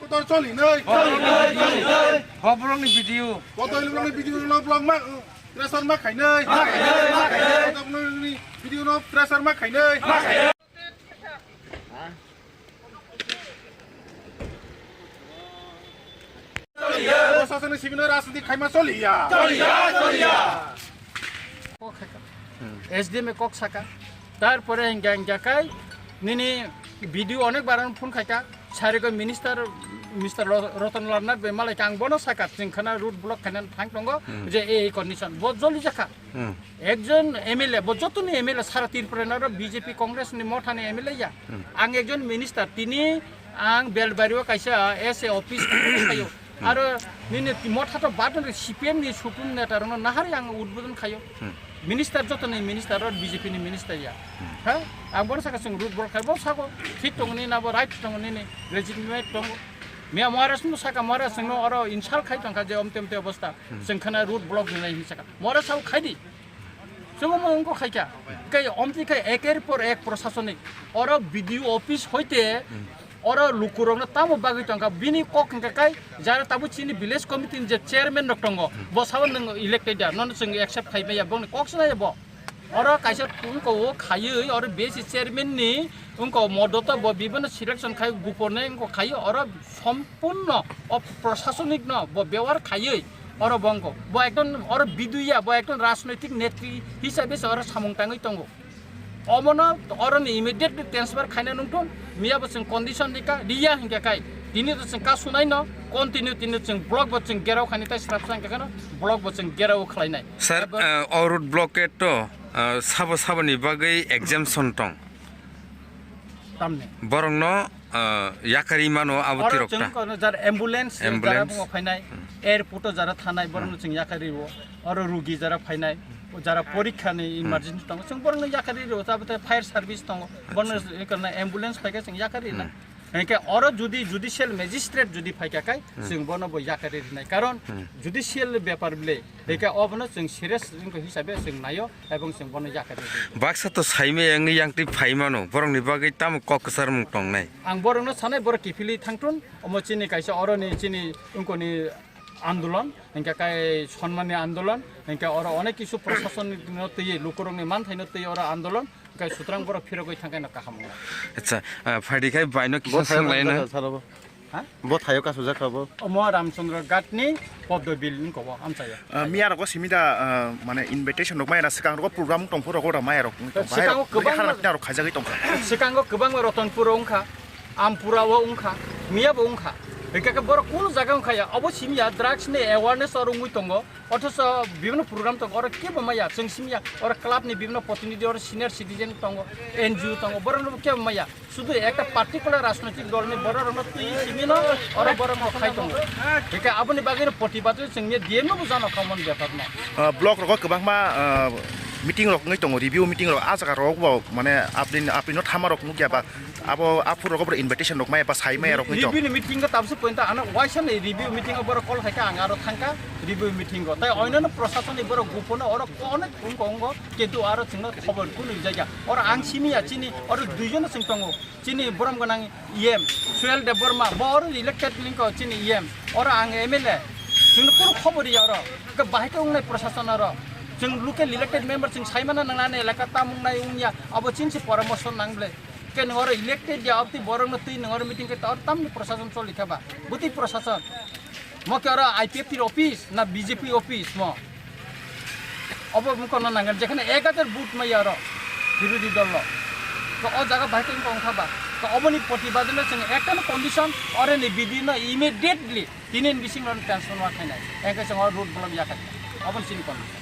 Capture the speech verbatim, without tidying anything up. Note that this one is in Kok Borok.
Kotor choli nai. Kotor choli nai. Kotor choli nai. Video no vlog ma, pressure ma khainai. Ma khainai, ma khainai. Video no pressure ma khainai. Prasasoni sibino rajniti khaima choliya. Choliya, choliya. S D M e kok saka. Tarpore hingga hingga kai nini video onek baran phone khaika. Sarigo minister, Mister Ro-, Roton Lal Nath bai malai kang bono saka chwng khana road block khaina thang tongo je ei condition bo joli jakha. Hmm. Ekjon M L A, bo jotoni M L A sara Tripura ni aro B J P Congress ni motha ni M L A ya. Hmm. Ang ekjon minister, tini ang Belbari o kaisa S A office khayo. Hmm. Aro nini motha to badon C P M ni supreme neta rokno nahari ang udbodon khayo. Hmm. Minister jotoni minister aro B J P ni minister ya. Hmm. Ha? Ang bono saka chwng road block khai bo sako. Thik tongo nini abo right tongo nini legitimate tongo. Miya Maharaj no saka Maharaj no oro insult khai tongkha je omte omte obostha. Hmm. Chwng khana road block ni nai hin saka. Maharaj sao khai di. Chwngno wngkha khaikha. Khe omtwi khe eker por ek prashasonik. Oro B D O office hoite oro lukurokno tamo bagwi tongkha. Bini kok hwnkha khe jara tabuk chini village committee ni je chairman rok tongo. Bo sabo nwng elected ya. Nono chwng accept khai maya. Bongni kok se nai bo. Oro kaisa wngkha o khaiwi oro B C chairman ni wngkha o modoto bo bibano selection khai gupone wngkha khaiwi oro sompurno o prashasonik no bo bewar khaiwi. Oro bo wngkho. Bo ekdom oro biduya, bo ekdom rajnoitik netri hisabe se oro samung tangwi tongo. Omono oroni immediately transfer khaina nungthun, miya bo chwng condition rika, riya hinkhe kai. Tini to chwng kasunai no, continue tini chwng block bo chwng gerao khani tai srapsa hinkhe kheno block bo chwng gerao khlainai. Sir, abo uh, o road blockade to, uh, sabo saboni bagwi exemption tong. Tamni. Borokno, ah, yakari mano abo oro tirok chwng ta. Kono jar ambulance, ambulance. Jara bungo phainai, hmm. Airport o jara thanai, borokno hmm. Chwng yakari o. Oro rugi jara phainai, o jara porikha ni hmm. Emergency tongo, chwng borokno yakari o. Tabate fire service tongo, borokno acha. Kono ambulance phaikha chwng yakari na. Hmm. Hingke oro judi judicial magistrate judi phaikha kai, hmm. Chwng bono bo yakari rinai. Karon hmm. Judicial bepar bile, hmm. Hingke obono chwng serious wngkha hisabe chwng naio. Ebong chwng bono yakari di. Baksa to saimaya wngwi yangtwi phaimano, borokni bagwi tamo kok kwcharmung tongnai? Ang borokno sanai, borok kiphilwi thangthun, omo chini kaisa oroni chini wngkoni andolon, hingke kai sonmani andolon, hingke oro onek kisu prasasonno twiwi, lukurokni manthaino twiwi oro andolon, hingke sutrang borok phirogwi thangkhe no kaham wngnai. Acha, ah, phaidi khai baino kisa bo sayo swnglaino. Saro bo. Ha? Bo thaio kasujak kha bo? Omo Ramchandra Ghat ni Poddo Bill ni kobo amchaya. Ah, miya rogo simi da, ah, mane invitation rok maya na swkang rogo program tongpho rogo da maya rok wngwi tong. Swkango bahai rok kwbangma harap na rok khaijagwi tongkha. Swkango kwbangma Ratanpur o wngkha, Ampura o wngkha, miya bo wngkha. Hingkhe khe borok kunu jaga wngkha ya, obo simi ya drugs ni awareness oro wngwi tongo. Othocho bibhinno program tongo, oro kebo maya, chwng simi ya, oro club ni bibhinno protinidhi, oro senior citizen tongo, N G O tongo, borok no kebo maya. Sudu ekta particular rajnoitik dol ni borok rok no twi simi no, oro borok no khai tongo. Hingke aboni bagwi no protibad chwng ni D M no bo jano khamon bepar no. Ah, block rogo kwbangma, ah, meeting rok wngwi tongo, review meeting rok, ah jaga rok bo mane apni, apni no thama rok nukya ba, abo aphuru rogo bo invitation rok maya ba sai maya rok wngwi tongo. Review ni meeting o tabse point ano waisa ni review meeting o borok call khaikha ang aro thangkha review meeting o. Tai oino no prashason ni borok gupono oro onek wngko wngo. Kintu aro chwngno khobor kunu rijak ya. Oro ang simi ya chini, oro duijon chwng tongo. Chini borom gwnang E M, Suel Debbarma, bo oro elected lingko chini E M. Oro ang M L A. Chwngno kunu khobor ya oro. Khe bahai khe wngnai prashason oro. Chwng local elected member chwng saimana nangnani elaka tam wngnai wngya. Abo chini se poramorso nang ble. Khe nwng oro elected ya, obtwi borokno twi nwng oro meeting khe oro tamni prashason choli kha ba? Bwtwi prashason? Mo khe oro I P F T office na B J P office mo? Obo wngkha no nangani, jekhane ek hajar vote maya oro birodhi dol lo. To o jaga bahai khe wngkha, wngkha ba? To oboni protibad no chwng ekta no condition, oro ni bidi no immediately tini ni bising no transformer khainai. Engkhe chwng oro road block ya khai. Oboni chini condition.